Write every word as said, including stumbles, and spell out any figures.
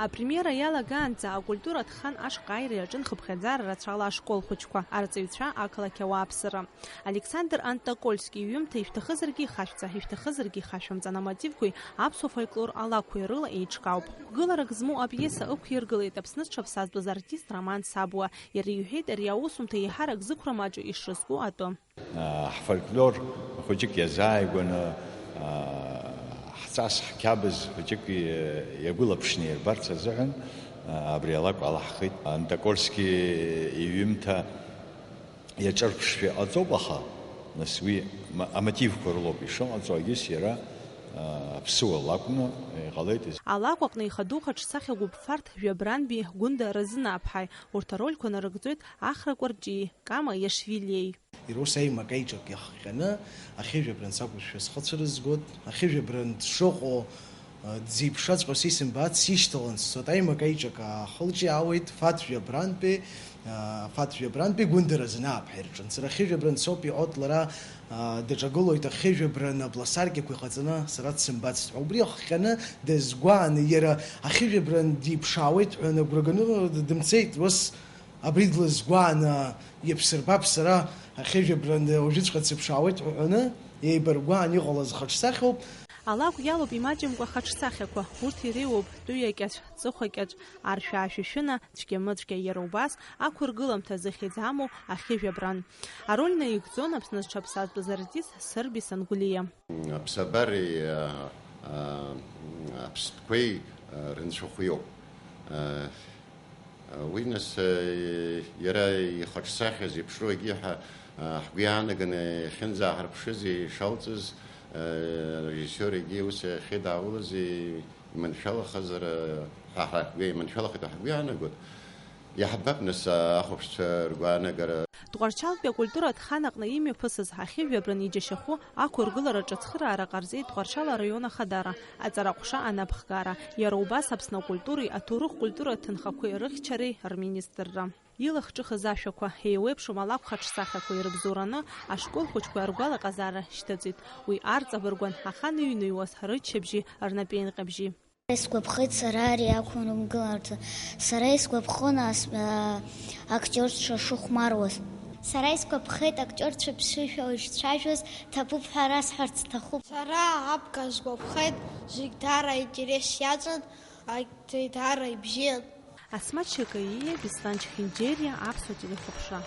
Апремиера иалагаанӡа акультура ҭхан ашҟа аира иаҿын хыԥхьаӡара рацәала ашкол хәыҷқәа, арҵаҩцәа, ақалақь ауааԥсыра. Александр Антокольски иҩымҭа ишәҭахызаргьы ихашәҵа, ишәҭахызаргьы ихашәымҵан амотивқәеи аԥсуа фольклор алакәқәеи рыла еиҿкаауп. Гәыгыларак змоу апиеса ықәиргылеит Аԥсны зҽаԥсазтәыз артист Роман Сабуа. Иара иҳәеит, ари аусумҭа еиҳарак зықәра маҷу ишрызку атәы. Ҳфольклор хәыҷык иазааигәаны, ҳҵас, ҳқьабз хәыҷык иагәылаԥшны ирбарц азыҳәан абри алакә алаҳхит. Антокольски иҩымҭа иаҿырԥшшәа иҟаҵоуп, аха, нас, уи ма-, амотивқәа рылоуп ишыҟаҵо, егьыс иара, а, аԥсуа лакәны иҟалеит. Алакә аҟны ихадоу хаҿсахьа гәыԥфарҭ Жәабрантәи Гәында Разынаԥҳаи, урҭ арольқәа нарыгӡоит Ахра Кәарҷиеи Кама Иашвилиеи. Иара ус аимак-аиҿак иахҟьаны, ахьыжәабран сакәызшәа схы цәырызгоит, ахьыжәабран дшыҟоу, Дзеиԥшраҵәҟьоу сисымбац, сишьҭалан сцоит, аимак-аиҿак аахылҿиаауеит Фаҭ Жәабрантәи, Фаҭ Жәабрантәи Гәында Разанааԥҳа ирҿынцыра. Ахьыжәабра анцоуп иҟоуп лара, даҿагылоит ахьыжәабра абласаркьақәа иҟаҵаны сара дсымбацт ҳәа. Убри ахҟьаны дазгәааны, иара ахьыжәабра диԥшаауеит ҳәа нагәра ганы дымцеит, ус Абри длызгәааны иаԥсырбап сара, ахьыжәабран уажәыҵәҟьа дсыԥшаауеит ҳәа ҳәаны, еибаргәаан иҟалаз хаҿсахьоуп. Алакә иалоуп имаҷымкәа хаҿсахьақәа, урҭ иреиуоуп Тәыҩа кьаҿ, Ҵыхәа кьаҿ, Аршәаа шәышәына, Цәгьа-мыцәгьа, иара убас ақәыргыламҭа зыхьӡ амоу ахьыжәабран. Ароль наигӡон Аԥсны зҽаԥсазтәыз артист Сырби Сангәлиа. Аԥсабареи, а, а, аԥстәқәеи, а, рынцәахә иоуп. А, Уи, нас, иара ихаҿсахьа зеиԥшроу егьи ҳа, ҳгәы иаанаганы иахьынӡааҳарԥшызи ишалҵыз, арежиссиор егьи ус иахьеидааулази иманшәалахазар ҳәа ҳгәы иманшәалахеит ҳәа ҳгәы иаанагоит. Иаҳбап, нас, ахәаԥшцәа ргәаанагара. Тҟәарчалтәи акультура ҭхан аҟны имҩаԥысыз ахьыжәабран иџьашьахәы ақәыргылараҿ ацхыраара ҟарҵеит Тҟәарчал араион ахадара, аҵараҟәша анапхгара, иара убас Аԥсны акультуреи аҭоурых-культура ҭынхақәеи рыхьчареи рминистрра. Илахҿыхыз ашәақәа еиуеиԥшым алакә хаҿсахьақәа ирыбзоураны ашкол хәыҷқәа ргәалаҟазаара шьҭыҵит. Уи арҵабыргуан ахан иҩныҩуаз рыччабжьи рнапеинҟьабжьи. Сгәаԥхеит сара ари ақәыргыларҭа. Сара исгәаԥхон ас-, аа, актиорцәа шыхәмаруаз. Сара исгәаԥхеит актиорцәа ԥсышәала ишцәажәоз, ҭабуп ҳәа расҳәарц сҭахуп. Сара абга сгәаԥхеит, зегь даара аинтерес иаҵан, ак-, зегь даара ибзиан. Асмаҭ Шьакаииа, Беслан Чхинџьериа, Аԥсуа телехәаԥшра.